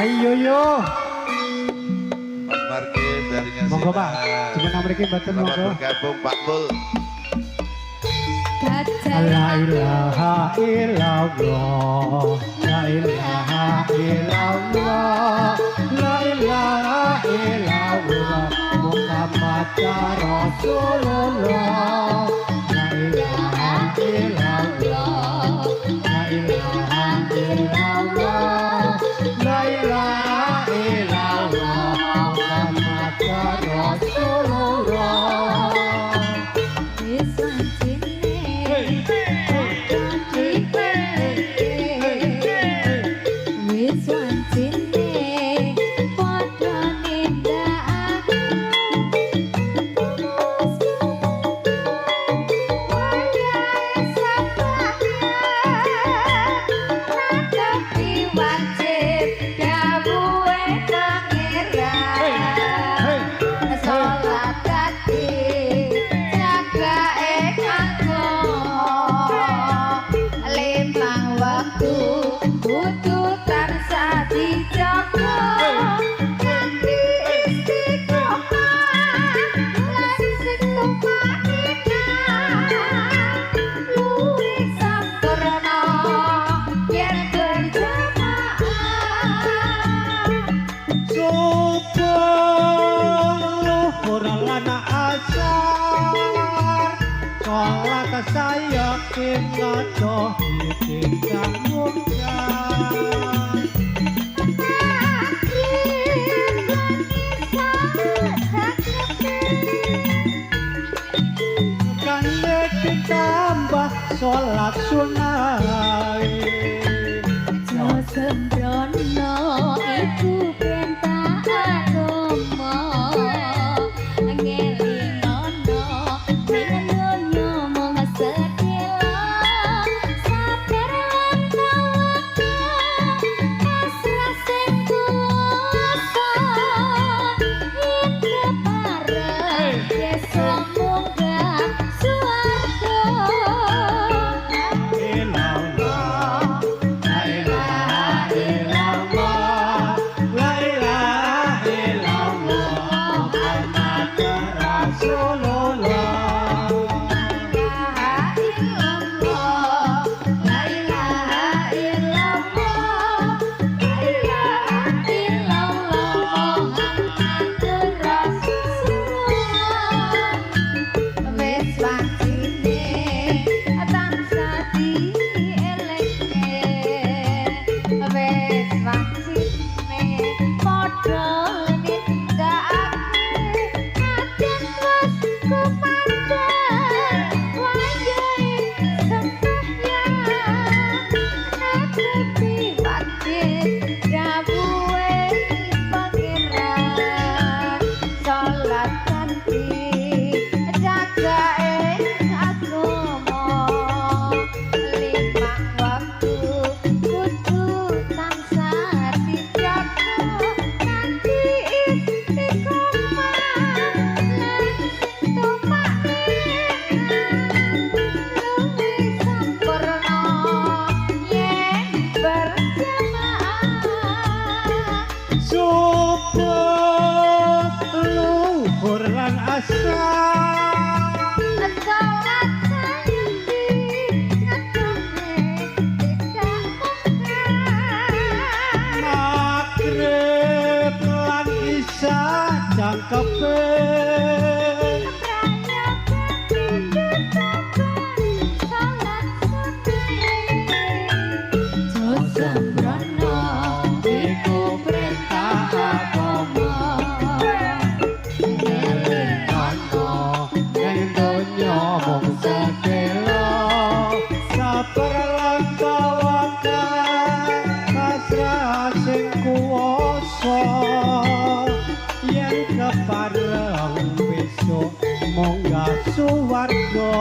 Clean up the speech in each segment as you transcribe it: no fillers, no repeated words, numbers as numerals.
Ayo yo. Mas Markin dari Ngasinan. Monggo Pak. Jenengan mriki mboten Selamat monggo. bergabung, Pak Mul. La ilaha illallah. La ilaha illallah. La ilaha illallah. Muhammad Rasulullah. La ilaha illallah. La ilaha illallah. La ilaha illallah. Muhammad Rasulullah. Wis wancine dipeleke, wis wancine padha nindakake. Wayahe sembahyang netepi wajib dawuhe Pangeran. Salat dadi jagae agama, limang waktu kudu tansah dijaga kanthi istiqomah lan sing tumakninah, luwih sampurna yen berjamaah. Subuh, luhur lan asar, salat sayakin ngadohi tingkah mungkar. Maghrib lan Isya cangkepe. Kane ditambah salat sunah. Aja sembrono, iku perintah agama. Ngelingono ning donya mung sedhela, sabar lan tawakal, pasrah sing kuwasa. Yen kepareng besok munggah swarga. Illallah, la ilaha illallah, la ilaha illallah, Muhammad Rasulullah. La illallah, la ilaha illallah, la ilaha illallah, Muhammadur Rasulullah. Wis wancine tansah dielingke, wis wancine padha nindakake. Adzan wis kumandhang, wayahe sembahyang netepi wajib dawuhe Pangeran. Salat kanthi jagae agama, limang waktu kudu tansah dijaga kanthi istiqomah lan sing tumakninah, luwih sampurna yen berjamaah. Subuh, luhur lan asar, Salat sayekti ngadohne tidak mungkar. Maghrib lan Isya jangkepe. Prayoga ditambah salat sunah. Aja sembrono, iku perintah agama. Ngelingono ning donya mung sedhela, sabar lan tawakal, pasrah sing kuwasa. Yen kepareng besok munggah suwarga.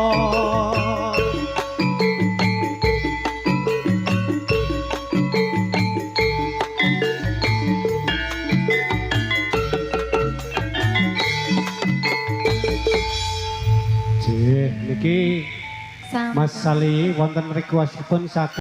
Nggih, niki Mas Sali wonten requestipun saking